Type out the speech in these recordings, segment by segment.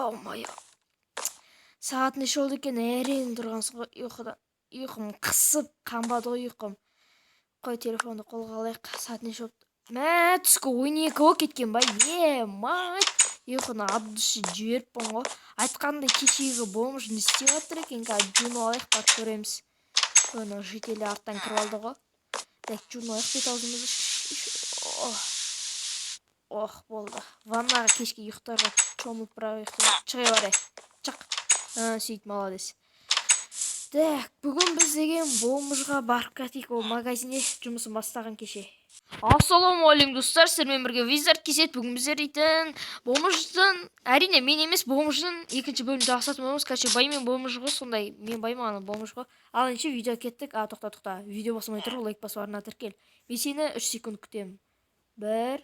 Ё-моё, сағат неше болды екен? Әрең тұрғансың ғой ұйқыдан. Ұйқым қысып қанбады ғой ұйқым. Қой, телефонды қолға алайық. Сағат неше болыпты? Мә, түскі 12 болып кеткен ба? Е, мать, ұйқыны от души жіберіппін ғой. Айтқандай, кешегі бомж не істеп жатыр екен? Қазір жуынып алайық, барып көреміз. Ана жителі арттан кіріп алды ғой. Так, жуынып алайық бет аузымызды. Ох, ох, болды. Ваннаға кешке ұйықтарға шомылып, бірақ ұйықтап шыға барайық. Шық, сөйт, молодец. Так, бүгін біз деген бомжға барып кетейік. Ол магазинде жұмысын бастаған кеше. Ассалаумағалейкум, достар! Сіздермен бірге Визард Кесет. Бүгін біздер дейтін бомждың, әрине, мен емес, бомждың екінші бөлімін жалғастыратын боламыз. Короче, бай мен бомж ғой сондай. Мен баймын, ана бомж ғой. Ал ендеше, видео кеттік. А, тоқта, тоқта, видео басылмай тұр. Лайк басып, арна тіркел. Мен сені 3 секунд күтемін. Бір,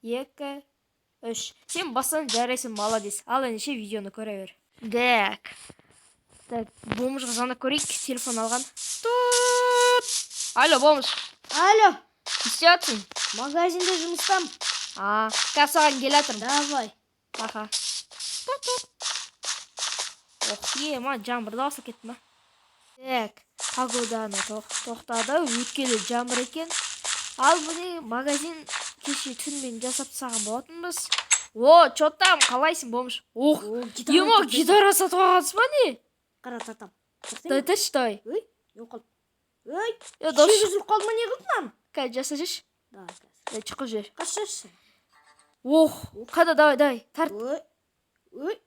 екі, үш. Сен бассаң, жарайсың, молодец. Ал ендеше, видеоны көре бер. Так, так, бомжға звондап көрейік. Телефон алған. Тут. Алло, бомж! Алло. Не істеп жатырсың? Магазинде жұмыстамын. А, қазір саған келе жатырмын. Давай. Аха. Ох, ема, жаңбыр да басталып кетті ма? Так, погоданы тоқтады, өткелі жаңбыр екен. Ал міне, магазин кеше түнімен жасап тастаған болатынбыз. О, чё там, қалайсың, бомж? Ох, О, гитара. Ема, гитара сатып алғансың ба, не? Қара, тартам. Дай, тартшы, давай. Ой, не болып қалды? Ой, Е, дос. шегі үзіліп қалды ма, не қылды мынаны? Қазір жасашы. Давай, қазір. Дай, шыққы жібер. Қашашы. Ох, қада, давай, давай, тарт. Ой, ой.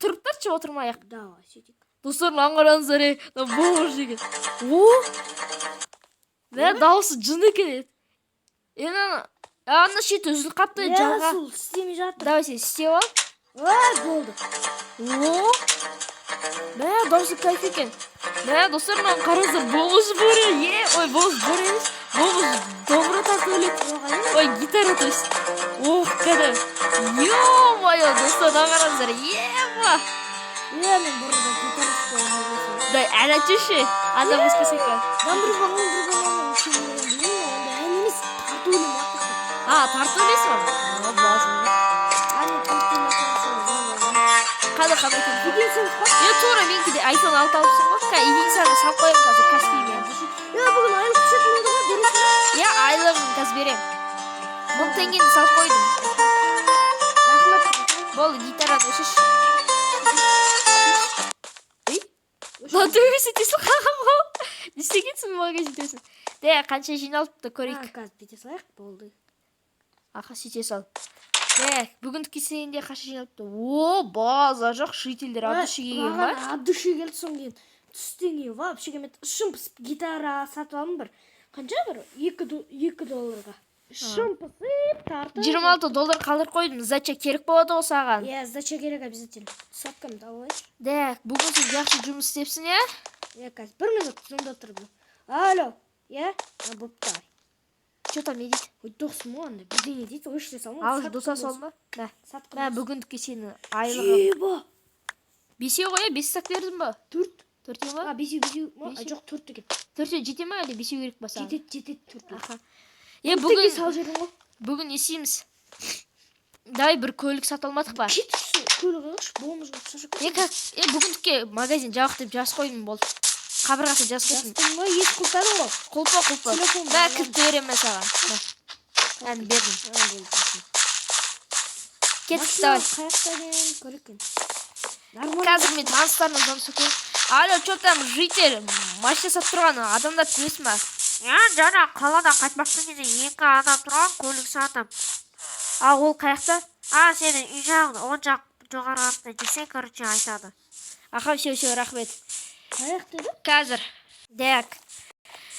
Тұрып тартшы, отырмай ақ. Давай, сөйтейік. Достар, мынаны қараңыздар, ей, мына бомж деген. О, мә, дауысы жын екен. Е, ана ана шеті үзіліп қалыпты. Иә, жалға. Сол істемей жатыр. Давай, сен істеп ал. Ой, болды. О, мә, дауысы кайф екен. Мә, достар, мынаны қараңыздар, бомж бөрі. Е, ой, бомж бөрі емес, бомж домбыра тартып өледі. Ой, гитара, то есть. Ох, кәді, ё-моё, достар, мынаны қараңыздар, ема. Иә, мен бұрында гитарист болғанмын. Дай, ән айтшы, анда басқасы екен. Мен бір балам, бір балам білмеймін, ондай ән емес, тарту өлең. А, тарту білесің ба? А, басым. Әне, тарту. Қандай, қандай телефон? Единственный қой. Е, тура менікі де айфон 6 алыпсың ғой. Қазір единственный салып қоямын қазір Каспиймен. Иә, бүгін айлық түсетін болды ғой, бересің ба? Иә, айлығын қазір беремін. 1000 теңгені салып қойдым. Рахмет. Болды, гитараны өшірші. Ей, мына төбесі тесіліп қалған ғой. Не істегенсің? Магазин төбесін де қанша жиналыпты, көрейік. Қазір бүйте салайық, болды. Аха, сөйте сал. Так, бүгіндікке сенде қанша жиналыпты? О, базар жоқ, жительдер от души келген ба? Маған от души келді. Содан кейін түстен кейін вообще келмеді. Ішім пысып, гитара сатып алдым бір, қанша, бір 2 долларға. Ішім пысып тартып. 26 доллар қалдырып қойдым, сдача керек болады ғой саған. Иә, сдача керек обязательно. Соткамды алып алайыншы. Так, бүгін сен жақсы жұмыс істепсің, иә? Иә, қазір бір минут, звондап тұрмын. Алло, иә, а, бопты, давай. Че там, не дейді? Ой, досым ғой, андай бірдеңе дейді, өшіре салма. Ал, доса сол ма? Мә. Сатқын. Мә, бүгіндікке сенің айлығың Еба. Бесеу ғой, иә? Бес стак бердім ба? Төрт. Төртеу ма? А, бесеу, бесеу ма? А, Бесеу. жоқ, төрт екен. Төртеу жете ма, әлде бесеу керек па саған? Жетеді, жетеді төртеу. Аха, е. Бүгін Бүгін салып жібердің ғой. Бүгін не істейміз? Давай, бір көлік сатып алмадық па? Кетші, көлік алшы, бомж қылып шашып. Е, как е, бүгіндікке магазин жабық деп жазып қойдым, болды. Қабырғасына жазып қойдым. Жастың ба, есік құлыптадың ғой. Құлпы, құлпы. Телефон Мә, бар. кілтті беремін мен саған. Мә, әне, бердім. А, болды, рахмет. Кеттік. Машина Давай. қаяқта екен, көрейік енді. Нормально. Қазір мен таныстарыма звондап көрейін. Алло, че там, житель, машина сатып тұрған адамдарды білесің ба? Иә, жаңа қаладан қайтпақтан кезде екі адам тұрған көлік сатып. А, ол қаяқта? А, сенің үй жағың оң жақ жоғары артында жүрсең, короче, айтады. Аха, все, все, рахмет. Қаяқта еді? Қазір. Так,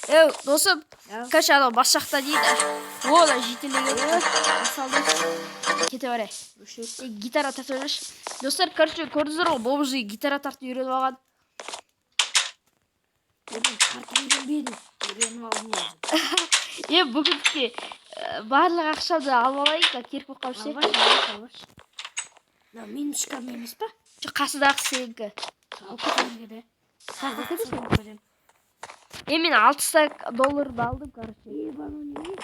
еу, досым. Ау. Короче, анау бас жақта дейді. О, да, житель салды. Кете барайық. Е, гитара тартып жүрші. Достар, короче, көрдіңіздер ғой, бомж гитара тартып үйреніп алған. Мен тартып үйренбедім, үйреніп алдым өзім. Е, бүгіндікке барлық ақшамды алып алайын, ка, керек болып қалып ше. Албашы, албашы, албашы. Мынау менің шкафым емес па? Жоқ, қасындағы сенікі. Алып кетемін де. Сақтап кетесің. Алып кетемін. Е, мен 600 долларды алдым, короче. Е, банан немене?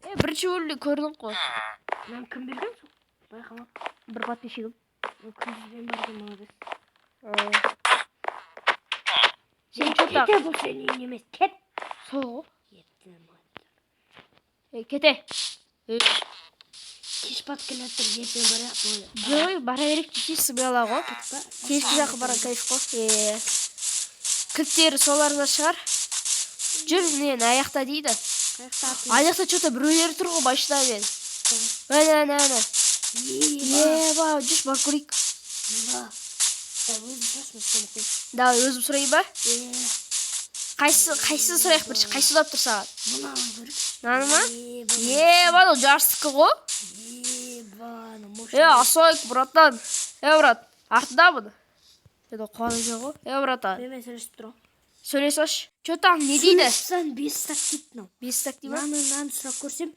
Е, бірінші бөлімде көрдің ғой. Мынаны кім берген сол? Байқамаппын. Бір подписчигім. Күндізбен барған, молодец. Сен че так? Кете, бұл сенің үйің емес, кет. Сол ғой. Еттім. Ей, кете. Кеш батып келе жатыр, ертең барайық болды. Жоқ, бара берейік десе, смело ғой. Па? Кешкі жаққа барған кайф қой. Е, кілттері соларда шығар. Жүр, міне, аяқта дейді. Қаяқта атын? Аяқта че то біреулер тұр ғой машинамен. Әне, әне, әне. Еба. Еба, жүрші, барып көрейік. Еба. Да, өзің сұрашы, мен соны қояйын. Давай, өзім сұрайын ба? Е, Қайсы сұрайық бірінші? Қайсы ұнап тұр саған? Мынаны көрейік. Мынаны ма? Еба. Еба, анау жарыстікі ғой. Еба, анау Е, мощный. Ассалаумағалейкум, братан. Е, брат, артындамын. Еді, қуанып жүр ғой. Е, братан, Менімен сөйлесіп тұр ғой. сөйлесе салшы. Че там, не дейді? Сөйлессең, 5 стак дейді мынау. 5 стак дей ма? Мынаны сұрап көрсем,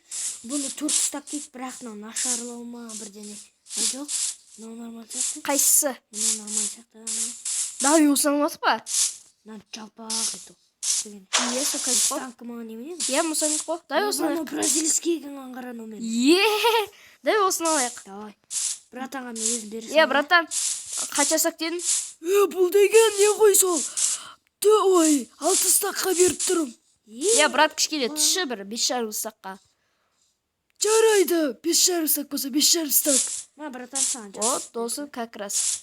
бұны 4 стак дейді, бірақ мынау нашарлау ма бірдеңе. А, жоқ, мынау нормально сияқты. Қайсысы? Мынау нормально сияқты. Давай, осыны алмадық па? Мынау жалпақ еді. Деген. Е, сол кайф қой. Мустанг ма, немене? Иә, мустанг қой. Давай осыны Анау алайық. бразильский екен, қара анау мен. Е, давай осыны алайық. Давай. Братанға мен өзім бере Е, братан, қанша стак дедің? Е, бұл деген не ғой сол? Ой, 6 стакқа беріп тұрмын. Е, брат, кішкене түсші бір 5,5 стакқа. Жарайды, 5,5 стак болса, 5,5 стак. Ма, братан, саған Вот, досым, как раз.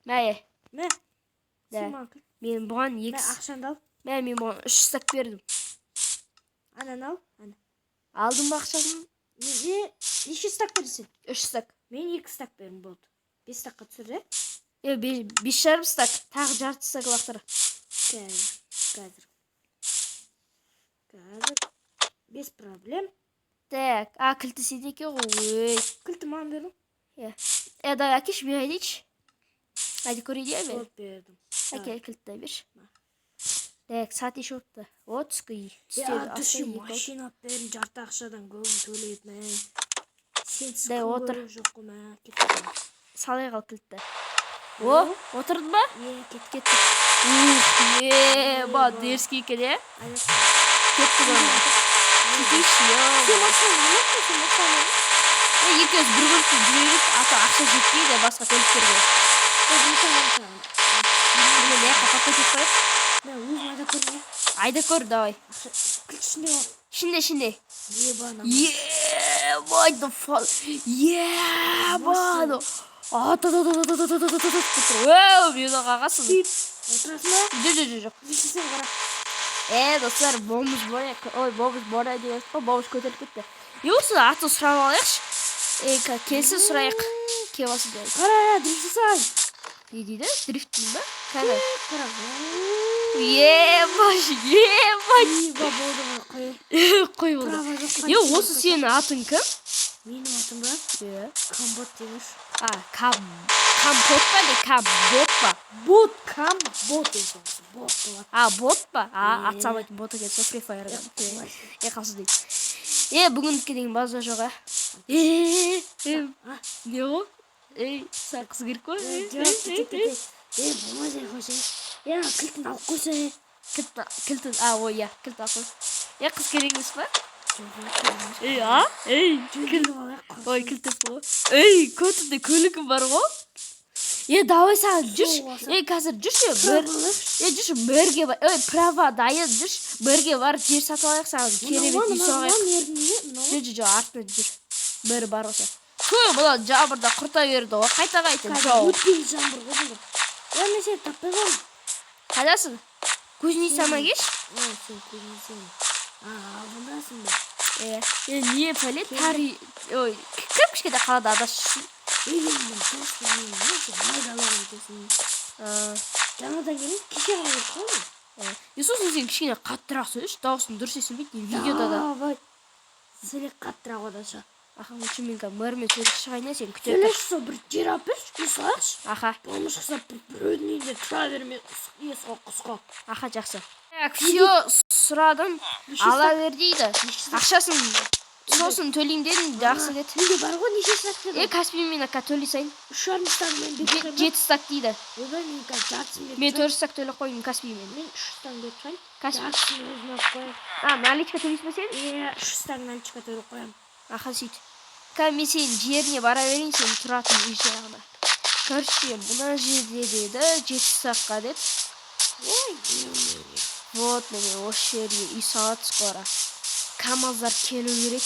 Мә, Мә. Да. Сен маған кір. Мен бұған Мә, 2 ақшаңды ал. Мә, мен бұған 3 стак бердім. Ананы ал. Ана. Алдым ба ақшасын? Не, неше стак бердің сен? 3 стак. Мен 2 стак бердім, болды. 5 стакқа түсір, е? Е, 5,5 стак. Тағы жарты стак лақтыр. Қазір, қазір. Қазір. Без проблем. Так, а, кілті сенде екен ғой. Ой. Кілті маған бердің. Е, давай, әкеші, мен айдайыншы. Айдап көрейін, иә, мен. Болды, бердім. Әкел, кілтті берші. Так, сағат неше болыпты? О, түскі. Е, Түстен түсі алса, 2 болды. машина алып бердім, жарты ақшадан көбін төлеп, мә. Сенсіз Дай, күн отыр. көру жоқ қой, мә. Кеттік. Салайық ал кілтті. О, отырдың ба? Е, кеттік. Кеттік. Ух, еба, дерзкий екен, е? Аяқ. Кеттік онда. Кетейікші, Сен е. машина алмаппын, сен машина алмадың. Е, екеуміз бір көлікте жүре берейік, а то ақша жетпейді басқа көліктерге. Е, братан, мен саған. Міне, мына жаққа парковать етіп қояйық. Мә, өзім айдап көрейін, е. Айдап көр, давай. Ақша, кілт ішінде ғой. Ішінде, ішінде. Еба, ана. Ебать, the fuck. Ебать. Оу, мені қағасың. Отырасың ба? Жоқ, жоқ, жоқ, жоқ. Сен қара. Е, достар, бомж Боря, ой, бомж Боря деген қой, бомж көтеріліп кетті. Е, осы атын сұрап алайықшы. Е, келсін, сұрайық. Келіп алсын деді. Қара, дрифт жасай. Не дейді? Дрифт дейін ба? Кәні. Қара. Ебать, ебать. Еба, болды ғой, қой. Қой, болды. Права жоқ. Е, осы сенің атың кім? Менің атым ба? Е. Камбот демеш. А, компот па, не камбот па? Бот, камбот ең соңғысы. Бот болады. А, бот па? А, ат Е. салмайтын бот екен, сол Free Fire'да. Е, Е, қалсын дейді. Е, бүгіндікке деген база жоқ, а? Е, е, А? не ғой? Ей, саған қыз керек қой? Е, Жоқ, е, кет, е, кет, кет. Е, болмайды, қойса. Е, ана кілтін алып қойса, е. Кілтін, а, ой, иә, кілт алып қой. Е, қыз керек емес па? Жоқ, Ей, а? Ей, кілт. жөндеп алайық. Ой, кілт деп қой. Ей, көтінде көлігім бар ғой. Е, давай саған жүрші. Сол. Е, қазір жүрші. Бір. Е, жүрші, мэрге бар. Ей, права дайын, жүрші. Мэрге барып жер сатып алайық саған. Керемет үй соғайық. Жүр, жүр, жүр, артынан жүр. Мэр бар осы. Ту, мына жаңбырда құрта берді ғой. Қайта қайта жау. Өтпелі жаңбыр ғой бұл. Е, мен сені таппай қалдым. Қайдасың? Кузницама келші. Ой, сен кузницаң. А, алдындасың ба? Е, е, не пәле, тари. Ой, кіп кішкентай қалада адасып жүрсің. Ей, мен доспын, мен не, сен майдалап өтесің. Жаңадан келдім, кеше ғана келдік қой мен. Е, сосын сен кішкене қаттырақ сөйлеші, дауысың дұрыс естілмейді не видеода да. Давай. Сөйле қаттырақ оданша. Аха, лучше мен қазір мэрмен сөйлесіп шығайын, иә, сен күте тұр. Сөйлеші, сол бір жер алып берші, үй салайықшы. Аха, Болмыш ұқсап бір біреудің үйінде тұра бермей, ескі құсқа. Аха, жақсы. Так, все, сұрадым. Ала бер дейді. Ақшасын сосын төлеймін дедім, жақсы деді. Менде бар ғой, неше стак Е, деді? Каспиймен ака төлей салайын. 3,5 стак мен беріп шығайын ба? 7 стак дейді. Ойбай, мен қазір жартысын беріп Мен шығайын. 4 стак төлеп қойдым Каспиймен. Мен 3 стак беріп шығайын. Каспий. Жартысын өзіме алып қояйын. А, наличка төлейсің ба сен? Е, 3 стак наличка төлеп қоямын. Аха, сөйт. Қазір мен сенің жеріне бара берейін, сен тұратын үй жағына. Короче, мына жерде деді, 7 стакқа деді. Ой. Вот, міне, осы жерге үй салады скоро. Камаздар келу керек.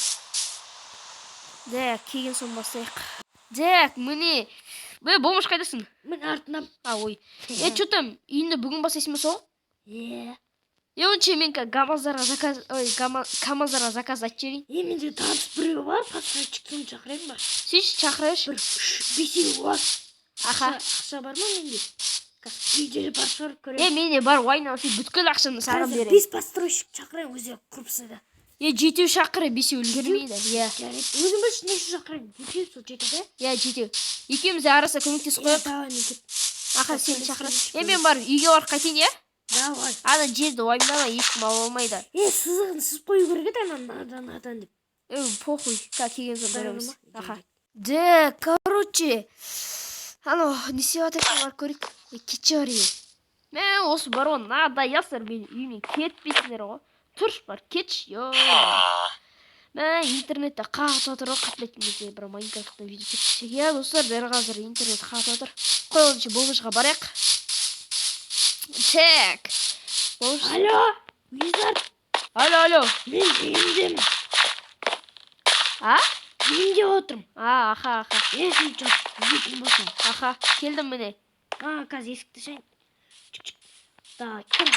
Так, келген соң бастайық. Так, міне. Бе, болмыш, қайдасың? Мен артынан. А, ой. Е, че там, үйіңді бүгін бастайсың ба сол? Е. Е, онша мен гамаздарға заказ, ой, камаздарға заказ айтып жіберейін. Е, менде таныс біреу бар, подстройщик, соны шақырайын ба? Сөйтші, шақырайыншы. Бір үш, бесеу бар. Аха. Ақша бар ма менде? Қазір үйде бар шығар, Е, көремін. менде бар, уайна, сен бүткіл ақшаны саған Қазір беремін. бес подстройщик шақырайын, өздері құрыпса да. Е, жетеу шақыр, бесеу үлгермейді. Иә. Жарайды. Өзің білші, неше шақырайын? Екеу сол жетеді. Иә, жетеу. Екеуміз де арасында көмектесіп Е, қояйық. давай, мен кет. Аха, сені шақыр. Е, мен барып үйге барып қайтайын, иә? Давай. Ана жерді уайымдама, ешкім ала алмайды. Е, сызығын сызып қою керек еді ана надан надан деп. Е, похуй, как келген соң Бәрібір көреміз. ма? Аха. Да, короче, анау не істеп жатыр екен, барып көрейік. Е, кетші бар. Мә, осы бар ғой, надоелсіңдер, менің үйімнен кетпейсіңдер ғой. Тұршы, бар, кетші. Ё. Мә, интернетте қатып жатыр ғой, қатпайтын кезде бір Майнкрафттан видео түсірсек. Иә, достар, дәл қазір интернет қатып жатыр. Қой, онша болмышқа барайық. Так. Болмыш. Алло, Визард, Алло, алло. мен үйімдемін. А? Үйімде отырмын. А, аха, аха. Е, сен жоқ, іздейтін болсаң. Аха, келдім міне. А, қазір есікті ашайын. Чик, чик. Давай, кір.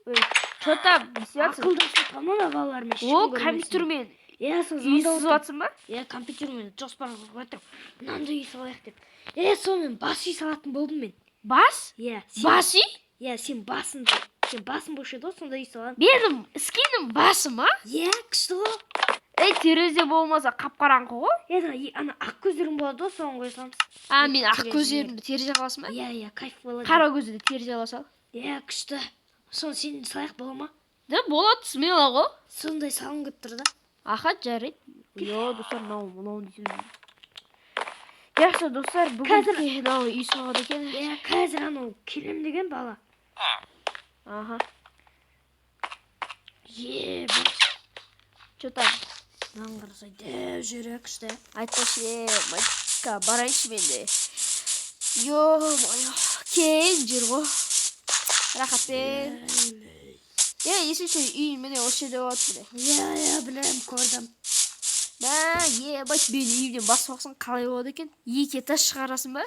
Ой, че там, не істеп жатсың? Ақылдасып жатқан мына балалармен. О, Ешкім көрмесін. компьютермен Иә, сол үй звондап сызып отырмын. жатсың ба? Иә, компьютермен жоспар құрып жатырмын. Мынандай үй салайық деп. Е, сонымен бас үй салатын болдым мен. Бас? Иә, сен, Бас үй? иә, сен басың болушы еді ғой, сондай үй саламын. Менің скинім басым, а? Иә, күшті ғой. Ей, терезе болмаса қап қараңғы ғой. Е, ана ақ көздерің болады ғой, соны қоя саламыз. А, мен ақ Терезе. көздерімді терезе қыласың ба? Иә, кайф болады. Қара көзді терезе қыла сал. Иә, күшті. Соны сен салайық, бола ма? Да, болады, смело ғой. Сондай салғым келіп тұр да. Аха, жарайды. Йо, достар, мынау мынау не сөз? Жақсы, достар, бүгін мынау үй соғады екен. Иә, қазір анау келем деген бала. Аха. Е, Че там? мынаны қарасай, дәу жері күшті. Айтпашы, е, майка, барайыншы мен де. Ё-моё, кең жер ғой. Рахатпен. Е, есімше, үй міне осы жерде болады, міне. Иә, білемін, көрдім. Мә, ебать, менің үйімнен басып алсаң қалай болады екен? Екі этаж шығарасың ба?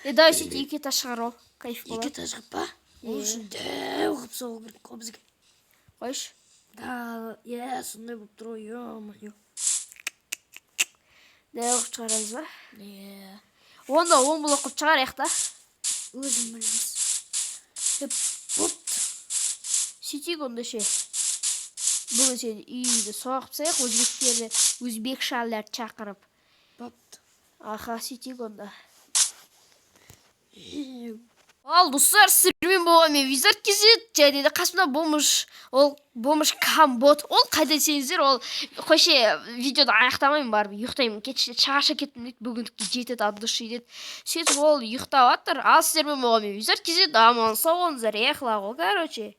Е, давай сөйт, екі этаж шығарып ал. Кайф Екі болады. этаж қылып па? Ол Иә. үшін дәу қылып соғу керек қой бізге. Қойшы. Да, иә, сондай болып тұр ғой, ё-моё. Дәу қылып шығарамыз ба? Иә, Онда 10 блок қылып шығарайық та. өзім білеміз. Е, бопты. Сөйтейік онда ше. Бүгін сен үйіңді соғып тастайық, өзбектерді, өзбекшаларды шақырып. Бопты. Аха, сөйтейік онда. Е, Ал, достар, сіздермен болған мен, Визард KZ, және де қасымда болмыш, ол болмыш Камбот. Ол қайда десеңіздер, ол қойшы, видеоды аяқтамаймын, барып ұйықтаймын. Кетші, шаршап кеттім дейді, бүгіндікке жетеді, от души деді. Сөйтіп ол ұйықтап жатыр. Ал сіздермен болған мен, Визард KZ, аман сау болыңыздар. Ехла ғой, короче.